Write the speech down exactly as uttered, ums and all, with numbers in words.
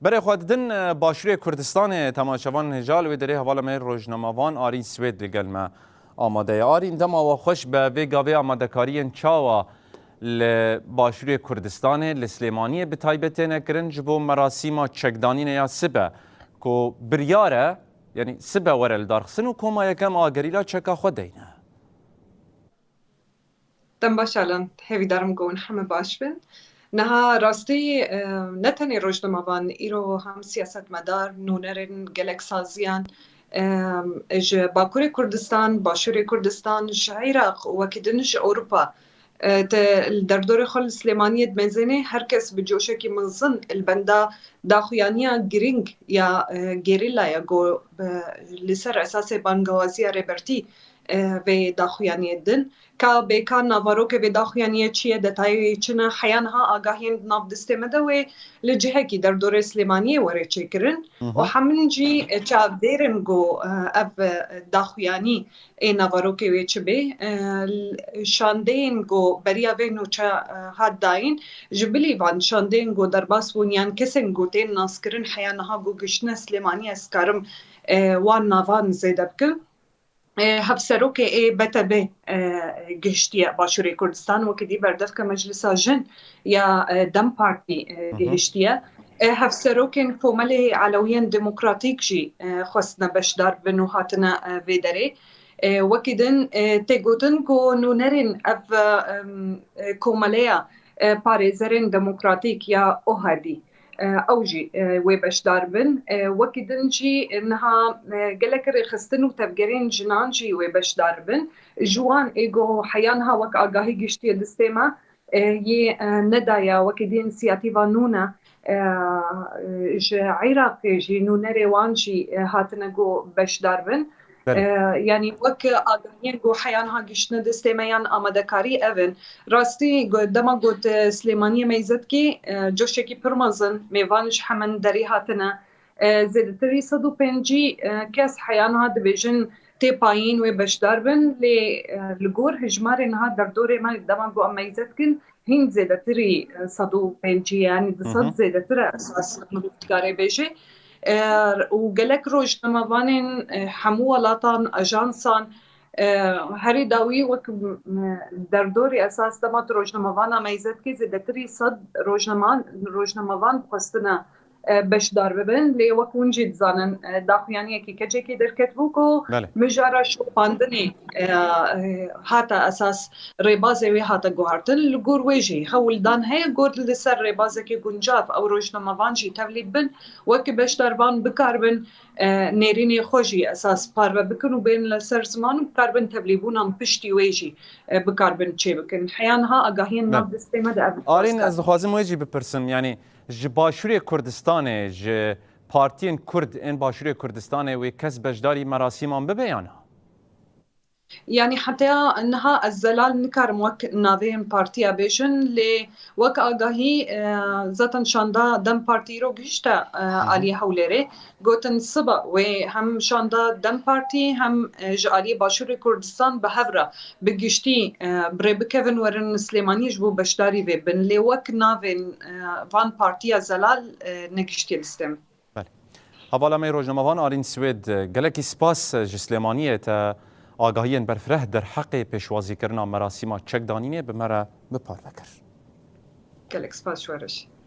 Berê xwe didin, e, Başûrê Kurdistanê, temaşevan hêja li wê derê hevala me rojnamevan Arîn Swêd li gel me amade ye. Arîn, dema we xweş be, vê gavê amadekariyên çawa li Başûrê Kurdistanê, li Silêmaniyê bi taybet têne kirin ji bo merasîma çekdanînê ya sibe ku biryar e, yanî sibe were lidarxistin û koma yekem a gerîla çeka xwe deyne. Dem baş Alan, hêvîdarim ku hûn heme baş bin. Niha rastî, e, ne tenê rojnamevan, îro hem siyasetmedar, nûnerên gelek saziyan, e, ji Bakurê Kurdistan, Başûrê Kurdistan, ji Iraq û wekî din ji Ewropa, e, te li derdorê xwe li Silêmaniyê dimezênê, her kes bi coşekî mezin li benda daxuyaniya girîng ya, e, gerîla ya ku, e, li ser esasê bangewaziya Rêbertî, e, vê daxuyaniyê din. Ka bêkan navarokê vê daxuyaniyê çi ye, detayê wê çi ne, heya niha agahiyên di nav destê me de wê li cihekî derdorê Silêmaniyê were çêkirin. Hı hı. Û hemin jî, e, çavdêr in ku, e, ev, e, daxuyanî ê navarokê wê çi bê. E, l-, şandeyên ku beriya vê nûçe, e, hat dayîn, ji bilî van şandeyên ku derbas bûn yan kesên ku tên naskirin heya niha ku gihiştine Silêmaniyê, ez karim, e, wan navan zêde bikim. E, hevserokê ê B T B, e, gihiştiye Başûrê Kurdistan, wekî dî berdevke Meclisa Jin ya, e, DEM Partî, e, Hı hı. gihiştiye. E, hevserokên Komelê Elewiyên Demokratîk jî, e, xwestine beşdar bin û hatine, e, vê derê. E, wekî din, e, tê gotin ku nûnerên ev, e, em, e, komeleya, e, parêzerên demokratîk ya OHADî, e, ew jî, e, wê beşdar bin. E, wekî din jî niha, e, gelek rêxistin û tevgerên jinan jî wê beşdar bin. Ji wan ê ku heya niha wek agahî giştiye distê me, e, yê, e, nedaye, wekî dî însiyatîfa nû ne, e, ji Iraqê jî nûnerê wan jî, e, hatine ku beşdar bin. Belê. E, yanî wek agahiyên ku heya niha giştine destê me yan amadekarî ev in. Rastî go-, dema got, e, Silêmaniyê meyze dikî, e, coşekî pir mezin, mêvan ji hemin derî hatine. E, zêdetirî sed û pêncî, e, kes heya niha dibêjin tê payîn wê beşdar bin, lê, e, li gor hejmarê niha derdorê me dema ku em meyze dikin, hîn zêdetirî, e, sed û pêncî, yanî du sed Hı hı. zêdetir e esas mirov dikare bêje. E, û gelek rojnamevanên, e, hemû welatan, ajansan, e, herî dawî wek, m-, derdorê esas dema tu rojnamevana meyze dikî, zêdetirî sed rojnaman-, rojnamevan dixwestine, e, beşdar bibin. Lê wek hûn jî dizanin, e, daxuyaniyekî kecekî derketibû ku Belê. mijara şopandinê, e, e, hate esas rêbazê wê hate guhartin. Li gor wê jî hewldan heye ku li ser rêbazekî guncav ew rojnamevan jî tevlî bin, wekî beşdarvan bikaribin, e, nêrînê xwe jî esas parve bikin û bên li ser ziman û bikaribin tevlîbûnan piştî wê jî, e, bikaribin çêbikin. Heya niha agahiyên Belê. nav destê me de ev Arîn, ez dixwazim wê jî bipirsim, yanî ji Başûrê Kurdistanê, ji partiyên Kurd ên Başûrê Kurdistanê wê kes beşdarî merasîman bibe ya na? Yanî heteya niha ez zelal nikarim wek navê partiya bêjin, lê wek agahî, e, zaten şanda DEM Partî îro gihişte, e, Hı hı. aliyê Hewlêrê. Gotin siba wê hem şanda DEM Partî hem, e, ji aliyê Başûrê Kurdistan bi hev re bi giştî, e, bi rê bikevin werin Silêmaniyê ji bo beşdarî vê bin. Lê wek navên, e, van partiya zelal, e, negiştiye destê min. Belê. Hevala me rojnamevan Arîn Swêd, gelekî spas ji Silêmaniyê te agahiyên berfireh derheqê pêşwazîkirina merasîma çekdanînê bi me re bi parve kir. Gelek spas ji we re jî.